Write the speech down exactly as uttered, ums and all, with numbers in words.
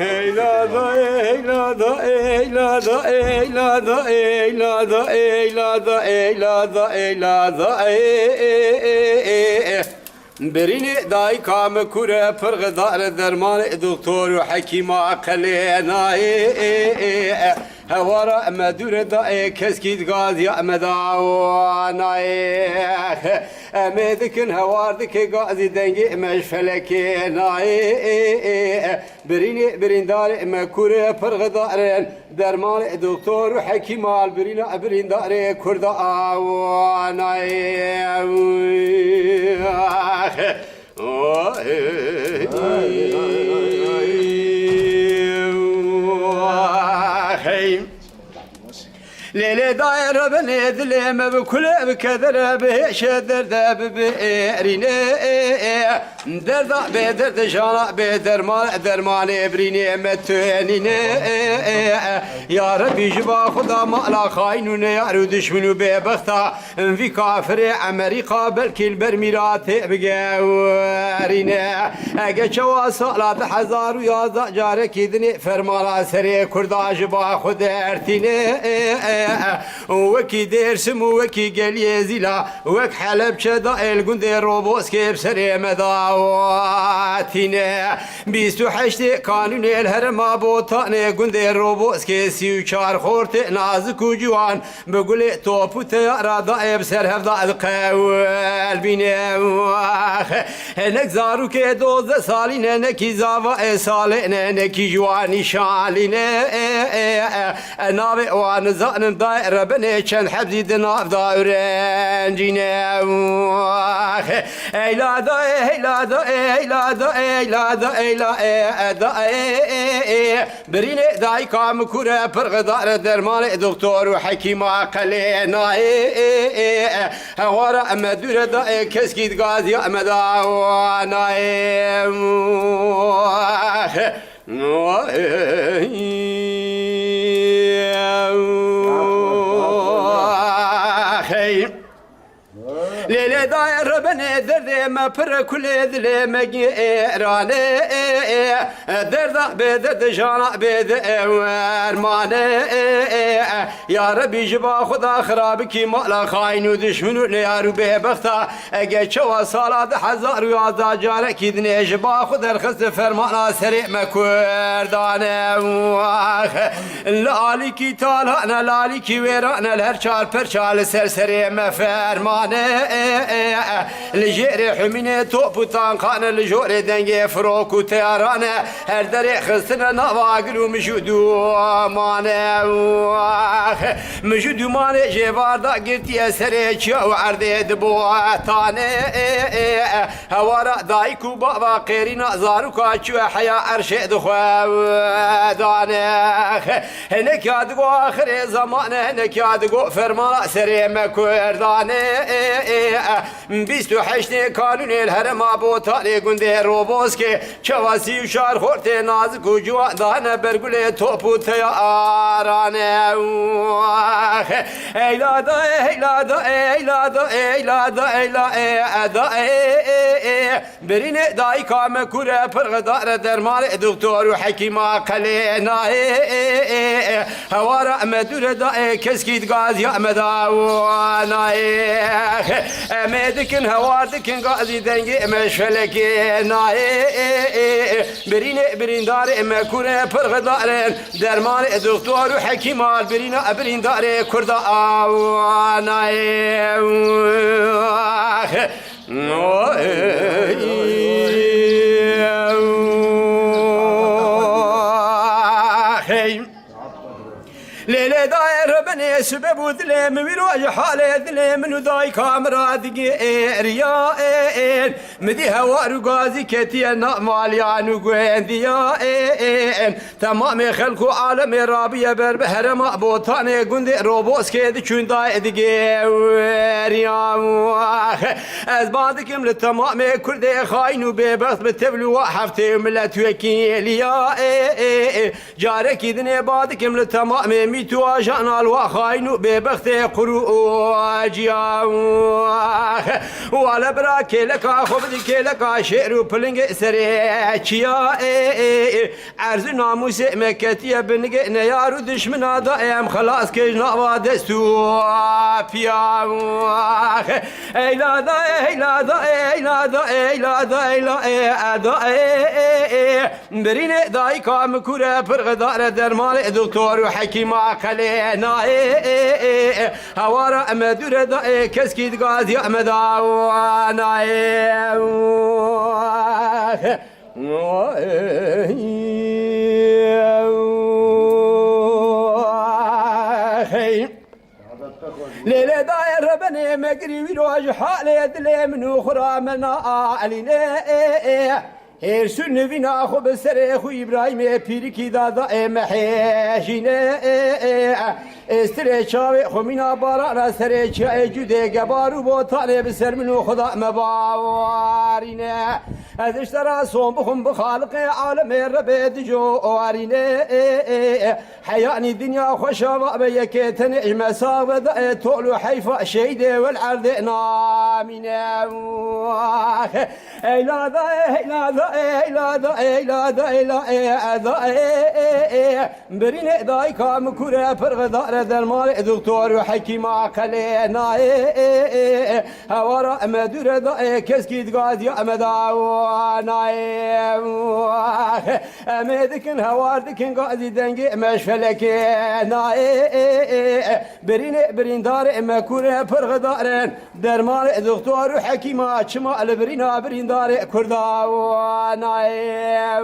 Eylada, eylada, eylada, eylada, eylada, eylada, eylada, eylada, ey, ey, ey. Birînê dayika min kure pirxidar dermanê doktor û hekîma qelê nayê. Hewara me dûre dayê keskî di gaziya me da nayê. Em ê dikin hewar dike gazî dengê me ji felekê nayê. Birînê birîndarê me kure pirxidar in. Dermanê doktor û hekîma li birîna birîndarê kurda awanayê. Hey. Lê lê dayê rebinê dilê me bi kule bi kedere bi hêşe derde bi bi êrînê. Derda bê derde jana bê derman dermanê birînê me tönîne. Ya Rebî ji ba xwe da mala xayin û neyar û dişmin û bêbexta vî kafirê Emerîka belkî li ber mîratê bigewerîne. Ege çawa sala du hezar û yazdeh carekî dinê fermana serê Kurda ji ba xwe dertîne. Û wekî Dêrsim û wekî Geliyê Zîla, wek Helebçe da el gundê Roboskê bi serê me da hatîne. Bîst û heştê Kanûnê li herêma Botanê gundê Roboskê sî û çar xortê nazik û ciwan bi gulê top û teyara dayê bi ser hev da diqewelbîne. Hinek zarokê dozdeh salî ne, nekî zava ê salê ne, nekî ji wan nîşanlî ne. Navê wan nizanim dayê rebinê çend heb zî di nav da û rencîne. Eyla dayê, eyla dayê, eyla dayê, eyla dayê, eyla e, e, dayê, e, e, e. Birînê dayika min kure pirxidar dermanê doktor û hekîma qelê nayê. Hewara me dûre dayê keskî di gaziya me da nayê. Hey. Lê lê dayê rebinê derdê me pir kulê dilê me gêranê. Derda bê derde jana bê de ew ermanê. Ya Rebî ji ba xwe da xirabikî mala xayin û dişmin û neyar û bêbexta. Ege çawa sala du hezar û yazdeh carekî dinê ji ba xwe derxist fermana serê me Kurdan e. Li alîkî talane, li alîkî wêrane, li her çar perça li ser serê me fermane. Li jêrê humînê top û tanqane, li jorê dengê firok û teyaran e. Her derê xistine nava gil û mij û dûman e. Mij û dûmanê jêvar da girtiye serê çiya û erdê di botanê. Hewara dayik û bava qêrîna zaroka çûye heya erşê dixwe dane. Hinek ya digo axirê zamane, hinek ya digo fermana serê me Kurdan e. Bîst û heştê Kanûnê li herêma Botanê gundê Roboskê, çawa sî û çar xortê nazik û ciwan dane ber gulê top û teyaran e. Eyla da, eyla da, eyla da, eyla da, eyla e, e, da, e, e, e. Birînê dayika me kure pirxidar dermanê doktor û hekîma qelê nayê. Hewara me dûre dayê keskî di gaziya me da nayê. Em ê dikin hewar dikin gazî dengê me ji felekê nayê. Birînê birîndarê me kure pirxidar in. Dermanê doktor û hekîma birîna birîndarê Kurda awanayê. Hey. Lê lê dayê rebinê sibe bû dilê min wî roj halê dilê min û dayika min ra digêriya ên. Min dî hewar û gazî ketiye nav maliyan û guendiya ên. Temamê xelk û alemê rabiye ber bi herema Botanê gundê Roboskê diçûn dayê digêriya. Ez ba dikim li temamê Kurdê xayin û bêbext bi tevlû wa heftê û miletwekîliya. Carekî dinê ba dikim li temamê Tu ajan alwa xayn û bêbextê qurû û ciya. Wale bira kêleka xwe bidî kêleka şêr û pilingê serê çiya. Ê, ê, ê. Erz û namûsê me ketiye binigê neyar û dişmina da em xelas kej nava dest û piya. Eyla da, eyla da, eyla da, eyla da, eyla, ê, da, ê, ê, ê. Birînê dayika min kûr e, pirxidar e, dermanê doktor û hekîma qelê nayê. Hewara me dûr e dayê, keskî digaziya me da nayê. Lê lê dayê rebenê me girî wî roj halê dilê min û xura me na Elînê. Hêrs û nivîna xwe bi serê xwe Îbrahîmê pîrikî da dayê me hêjîne. Êstirê çavê xwe mîna barana serê çiyayê Cûdê gebar û botanê bi ser min û xwe da me bawarîne. Ez ji te re son bixwim bi Xaliqê alemê Rebê dijo warîne. Heyanî dinya xweşa va be yekê tenê ji me sax be dayê tol û heyfa şehîdê wel erdê namîne. Eyla da, eyla da, eyla da, eyla da, eyla, ê, da, ê, ê, ê. Birînê dayika min kûr e, pirxidar e, dermanê doktor û hekîma qelê nayê. Hewara me dûr e dayê, keskî digaziya me da nayê. Em ê dikin, hewar dikin, gazî dengê me ji felekê nayê. Birînê birîndarê me kûr e, pirxidar in. Dermanê doktor û hekîma çima li birîna birîndarê Kurda nayê.